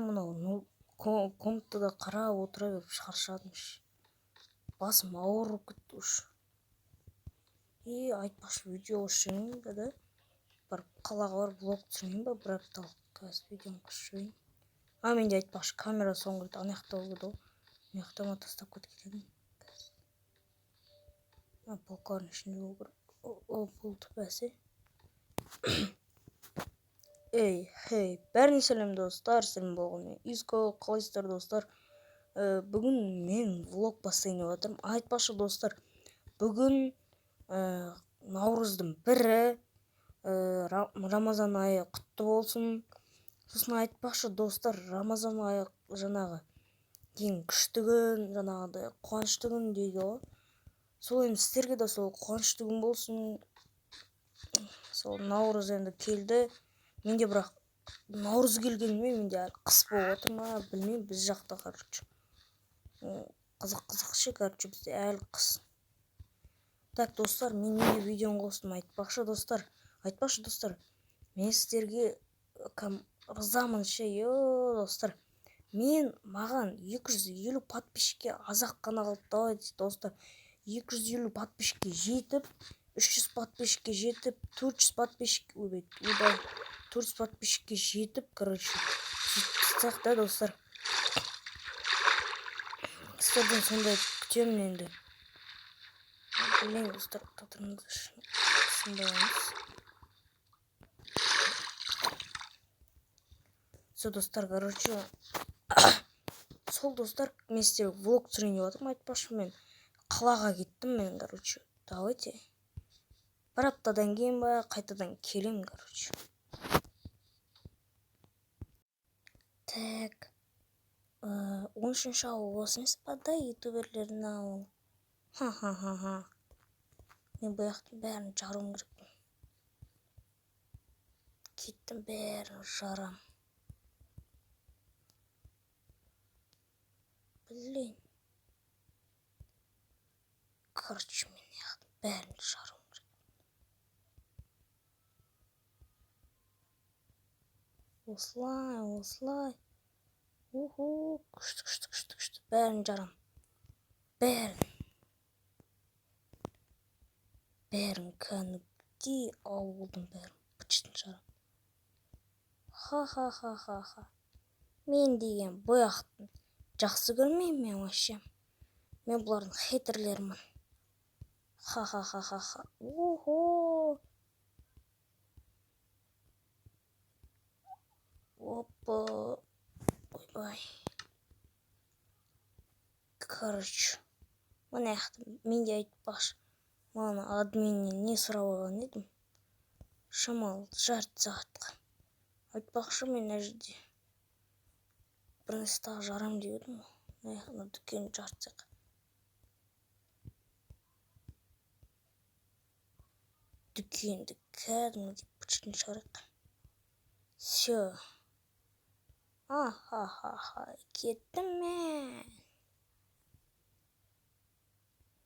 Мынау комнатада қарап отыра беріп шаршадым ше. Басым ауырып кетті уж. И айтпақшы, видео түсірмеймін ба да? Барып қалаға барып влог түсірмеймін ба бір апталық? Қазір видеоны қосып жіберейін. А менде айтпақшы камера соңғы рет ана жақта болды ғой. Мына жақта ма тастап кеткен едім. Мына полкалардың ішінде болу керек. О, болды бәсе. Эй, хей, бәріне сәлем достар, сәлем болған мен Иско, қалайсыздар достар? Бүгін мен влог бастайын деп жатырмын. Айтпақшы достар, бүгін наурыздың бірі, Рамазан айы құтты болсын. Сосын айтпақшы достар, Рамазан айы жаңағы ең күшті күн, жаңағыдай қуанышты күн дейді ғой. Сол енді сіздерге де сол қуанышты күн болсын. Сол наурыз енді келді. Менде бірақ наурыз келгенімен менде әлі қыс болып жатыр ма, білмеймін, біз жақта, короче. Қызық ше, короче, бізде әлі қыс. Так, достар, мен неге видеоны қостым? Айтпақшы достар, мен сіздерге ырзамын ше, достар. Мен маған 250 подписчикке аз-ақ қана қалды. Давайте, достар, 250 подписчикке жетіп, 300 подписчикке жетіп, 400 подписчик, ойбай, ойбай, 400 подписчикке жетіп, короче, сөйтсек та, достар. Сіздерден сондай күтемін енді. Білмеймін, достар, татырмызды сынбаймыз. Все, достар, короче, сол достар, мен сіздерге влог түсірейін деп жатырмын. Айтпақшы, мен қалаға кеттім мен, короче. Давайте. Бір аптадан кейін ба қайтадан келемін, короче. Так. 13-ші ауыл осы емес па да, ютуберлердің ауылы? Ха-ха-ха-ха. Мен бұл жақтың бәрін жаруым керекпін. Кеттім, бәрін жарам. Блин. Короче, мен жақтың бәрін жаруым керек. Осылай, осылай. Уху, күшті, күшті, күшті, күшті. Бәрін жарам. Бәрін. Бәрін кәдімгідей ауылдың бәрін быт-шытын жарам. Ха-ха-ха-ха-ха. Мен деген бұл жақтың жақсы көрмеймін мен вообще. Мен бұлардың хейтерлерімін. Ха-ха-ха-ха-ха. Уху. Опа. Ойбай. Короче, мына жақта мен де айтпақшы, мана админнен не сұрап алған едім? Шамалы жарты сағатқа. Айтпақшы, мен мына жерде бір нәрсе тағы жарам деп едім ғой. Мына жақта дүкен жарты сағат. Дүкенді кәдімгідей быт-шытын шығарайық. Все. Аха-ха-ха, кеттім мен.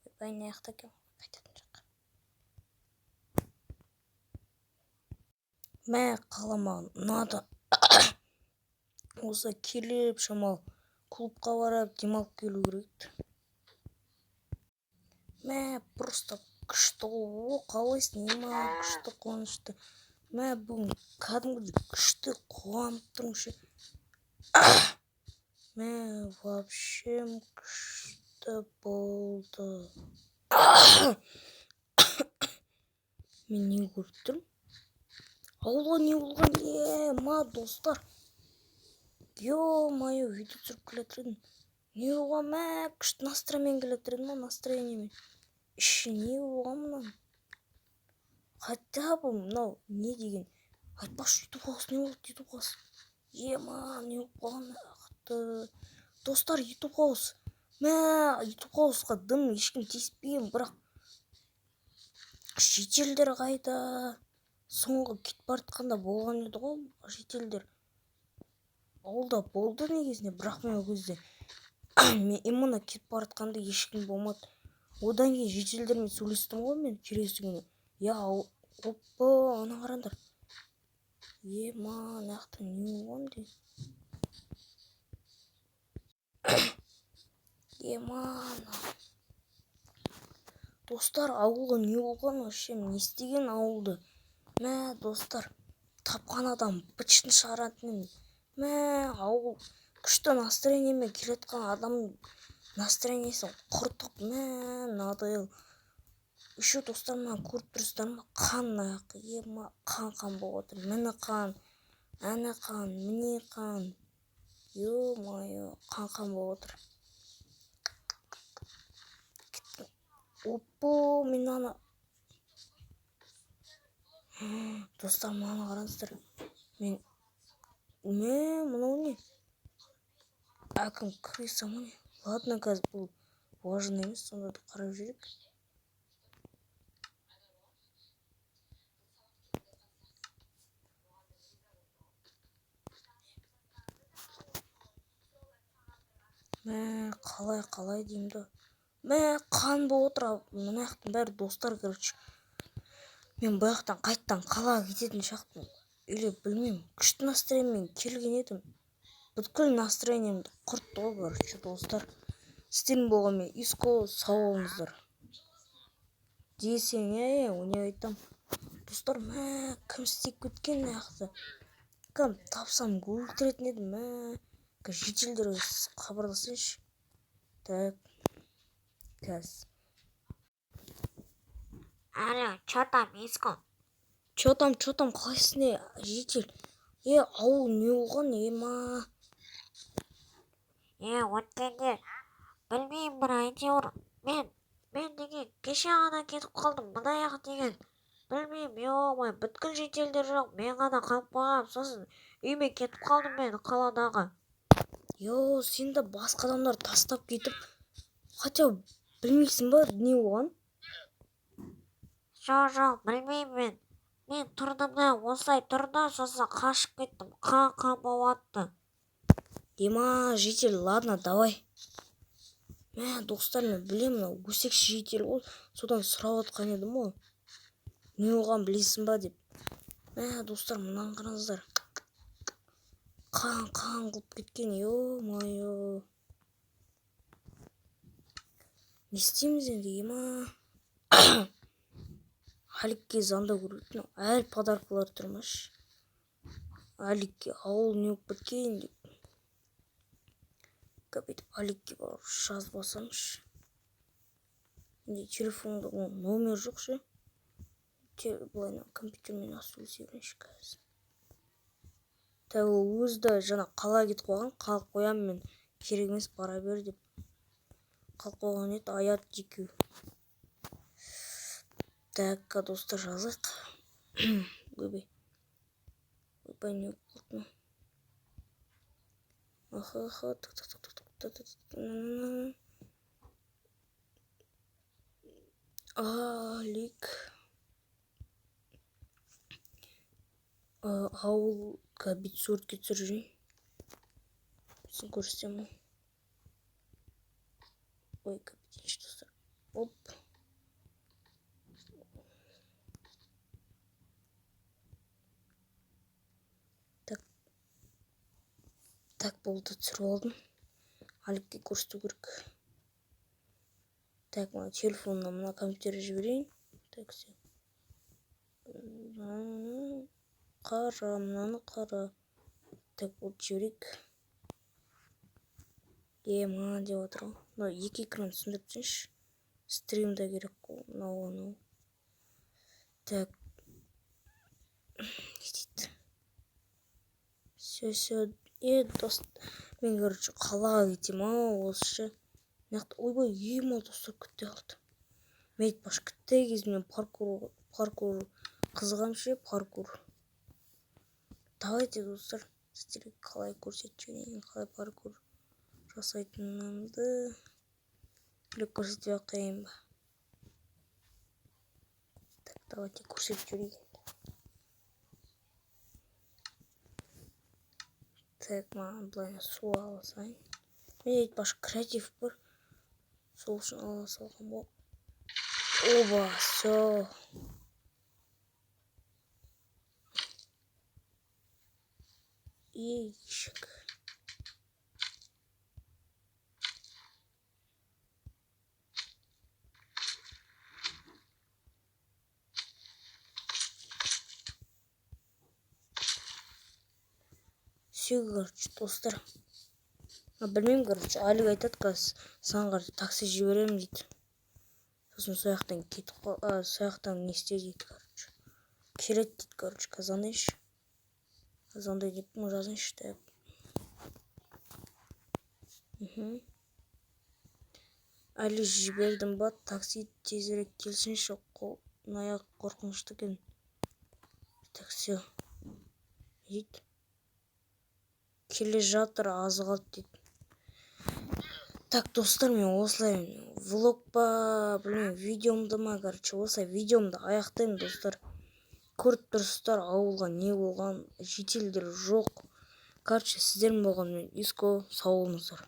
Ойбай, мына жақта екен, қайтатын жақ. Мә, қала маған ұнады. Осы келіп, шамалы клубқа барып, демалып келу керек еді. Мә, просто күшті ғой, қалайсың, ема, күшті, қуанышты. Мә, бүгін кәдімгідей күшті қуанып тұрмын ше. Мә, вообще күшті болды. Мен не көріп тұрмын? Ауылға не болған? Ема, достар. Ё-моё, видео түсіріп келе жатыр едім. Не болған? Мә, күшті настроениемен келе жатыр едім ғой, настроениемен. Іші не болған мынаның? Хотя бы мынау не деген? Айтпақшы, ютуб хаус не болды? Ютуб хаус. Ема, не болып қалған? Достар, ютуб хаус. Мә, ютуб хаусқа дым ешкім тиіспеген, бірақ шетелдер қайда? Соңғы кетіп бара жатқанда болған еді ғой шетелдер. Ауылда болды негізінде, бірақ мен ол кезде мен именно кетіп бара жатқанда ешкім болмады. Одан кейін шетелдермен сөйлестім ғой мен келесі күні. Я, опа, ана қараңдар. Ема, мына жақта не болған дейді? Ема, достар, ауылға не болған вообще? Не істеген ауылды? Мә, достар, тапқан адам бытышын шығаратын. Мә, ауыл күшті настроениемен келе жатқан адам настроениесін құртып, мә, надоел. Еще, достар, мына көріп тұрсыздар ма, қан аяқ, ема, қан қан болып жатыр. Міне қан, әне қан, міне қан, ё-моё, қан қан болып жатыр. Оппо, мен ана, достар, мынаны қараңыздар. Мен, мә, мынау не, әкім крыса ма, не? Ладно, қазір бұл важный емес, сонда да қарап жіберейік. Мә, қалай, қалай деймін да. Мә, қан болып отыр мына жақтың бәрі, достар. Короче, мен бұл жақтан қайтадан қалаға кететін сияқтымын или білмеймін. Күшті настроениемен келген едім, бүткіл настроениемді құртты ғой. Короче, достар, сіздермен болған мен, Иско, сау болыңыздар десең, е, не айтам, достар? Мә, кім істеп кеткен мына жақты? Кім тапсам, өлтіретін едім. Мә, жительдерге хабарласайыншы. Так, қазір. Алло, чё там, Иско? Чё там, чё там, қалайсың, е, житель? Е, ауыл не болған, ема? Е, өткенде білмеймін, бір әйтеуір мен деген кеше ғана кетіп қалдым мына жақ деген. Білмеймін, ё-моё, бүткіл жительдер жоқ, мен ғана қалып қойғанмын. Сосын үйіме кетіп қалдым мен қаладағы. Йо, сен де басқа адамдар тастап кетіп, хотя бы білмейсің ба не болған? Жоқ, жоқ, білмеймін мен. Мен тұрдым да, осылай тұрдым, сосын қашып кеттім. Қан қан болып атты. Ема, житель, ладно, давай. Мә, достар, мен білемін, мынау өсекші житель ғой, содан сұрап отқан едім ғой, не болғанын білесің ба деп. Мә, достар, мынаны қараңыздар, қан қан қылып кеткен. Ё-моё, не істейміз енді, ема? Аликке звондау керек. Мынау әлі подаркалар тұр ма? Аликке ауыл не болып кеткен деп бүйтіп Аликке барып жазып алсамшы. Менде телефонда оның номері жоқ ше. Былай компьютермен сөйлесе берейінші қазір. Так, ол өзі де жаңа қалаға кетіп қалған, қалып қоямын мен, керек емес, бара бер деп қалып қойған еді. Аят екеу. Так, достар, жазайық. Ойбай, ойбай, не болып қалды мынау? Аха, аха, так, так, так, так, так, так, так, Алик, ауыл бүйтіп суретке түсіріп жіберейін, сосын көрсетемін ғой. Ой, бүйтейінші, достар. Оп, так, так, болды, түсіріп алдым. Аликке көрсету керек. Так, мына телефоннан мына компьютерге жіберейін. Так, все, қара, мынаны қара. Так, болды, жіберейік. Ема деп отыр ғой мынау. Екі экран түсіндіріп тастайыншы, стримда керек қой мынау, анау. Так, не дейді? Все, все. Е, дос, мен, короче, қалаға кетемін ау осы ше. Мына жақта, ойбай, ема, достар, күте қалды. Мен айтпақшы, кішкентай кезімнен паркур қызығамын ше, паркур. Давайте, достар, сіздерге қалай көрсетіп жіберейін, қалай паркур жасайтынымды или көрсетпей ақ қояйын ба? Так, давайте көрсетіп жіберейін. Так, маған былай су ала салайын. Менде, айтпақшы, креатив бар, сол үшін ала салған ғой. Оба, все. Ешік. Все, короче, достар, білмеймін, короче, Алик айтады, қазір саған такси жіберемін дейді. Сосын сол жақтан кетіп, сол жақтан не істе дейді, короче, келеді дейді. Короче, қазір звондайыншы, звондай деп жазайыншы. Так, Әлі жібердім ба такси? Тезірек келсінші, қол аяқ қорқынышты екен. Так, все дейді, келе жатыр, аз қалды дейді. Так, достар, мен осылай влог па, білмеймін, видеомды ма, короче, осылай видеомды аяқтаймын. Достар, көріп тұрсыздар, ауылға не болған, жительдер жоқ. Короче, сіздермен болған мен, Иско, сау болыңыздар.